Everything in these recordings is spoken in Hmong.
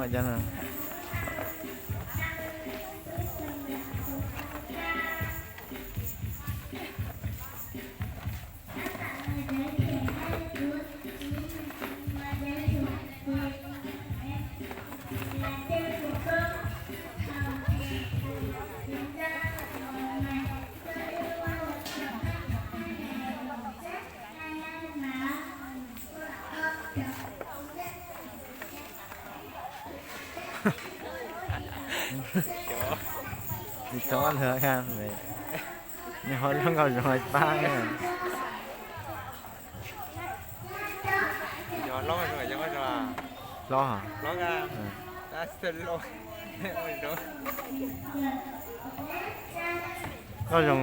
Cov no. Tsis txhob lawv, nws ho loj nkauj zoo pab. Hlob, nkauj zoo.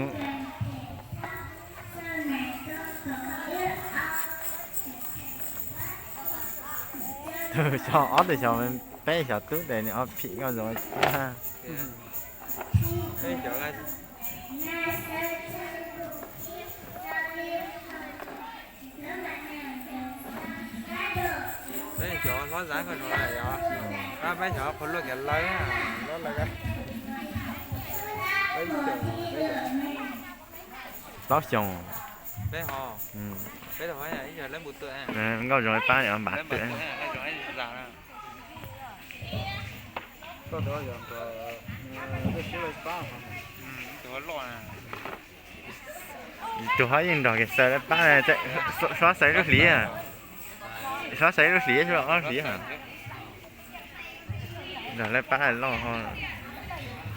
Tus xyov, ob tug xyov, peb xyov tub tes nws ob phim nkauj zoo pab. Peb xyov hlob Zab ko no yog, peb xyov qhov luaj kiag lawv, lawv, plaub xyoo. Peb ho, peb ib yog lawv npu tu, nkauj zoo pab npam twm. Tus ho yeej nrog kev xaw lawv pab, Suav xaw lub hliv, Suav xaw lub hliv, Suav ob hliv. Nrog lawv pab loj ho,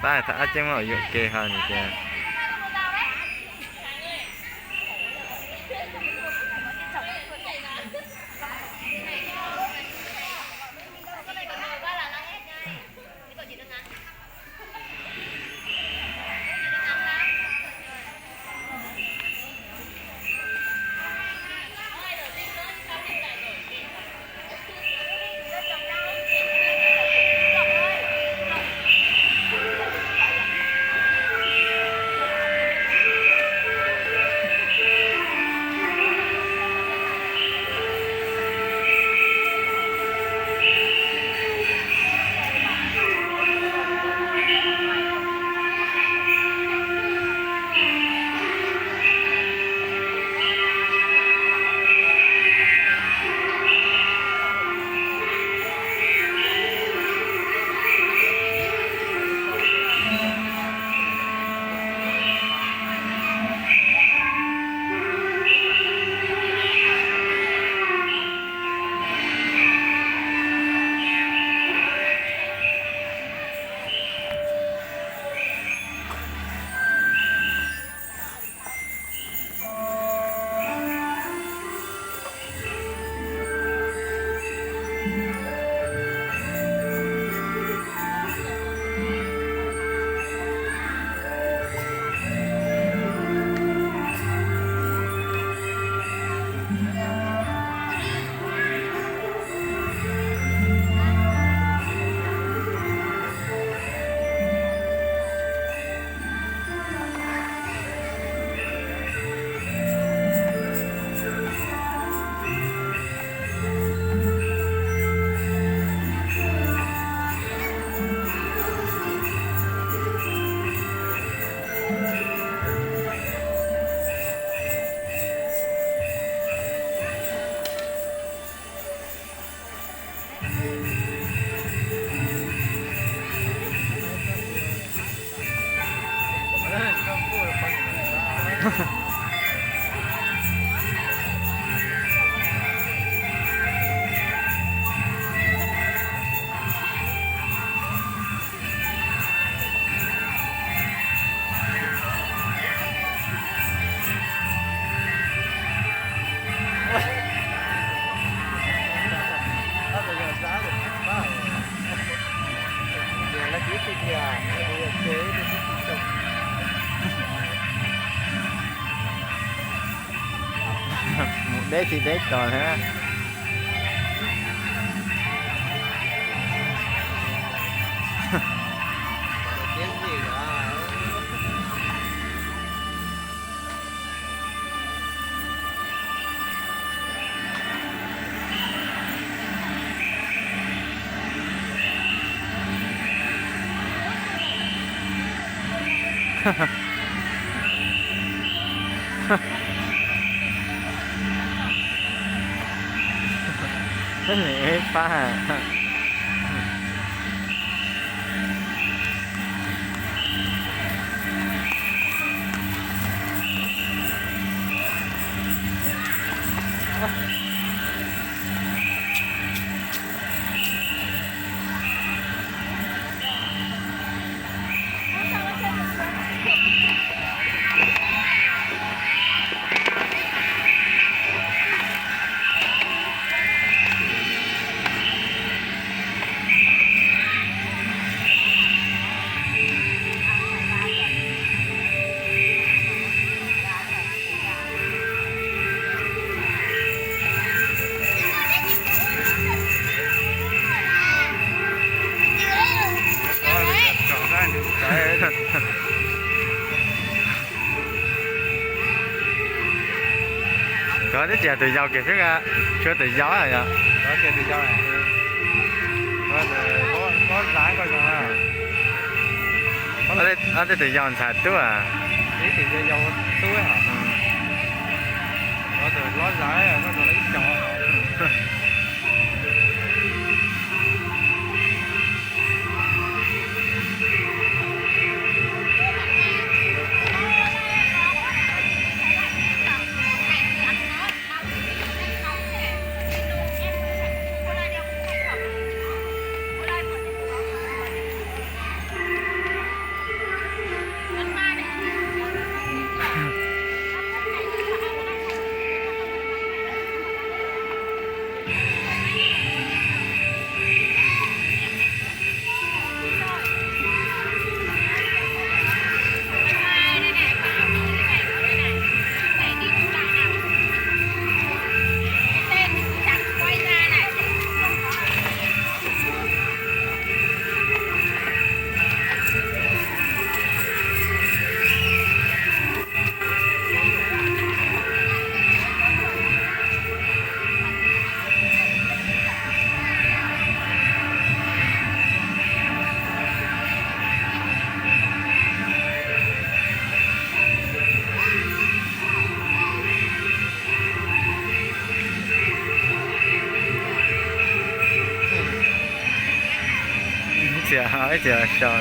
pab thaum ab tseeb muab yuam ke ho nws tias. Mus deb tsis deb tod thiab. Pab. Cov twb tsis yog tus yau kiag xwb, tshuav tus yau yog. Ob tej tus yau ntxhais tub. Txias, ib txias sau.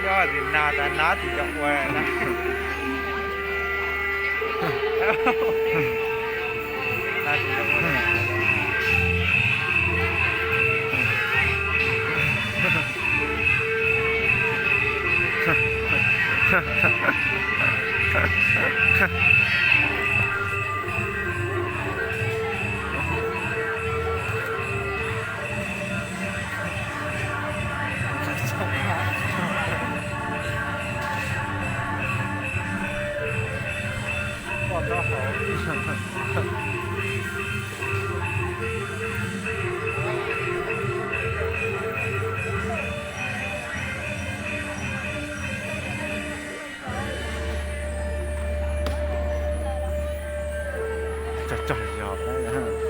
Nyob tim no tas nab tsis tau ua na. Cog cog zog.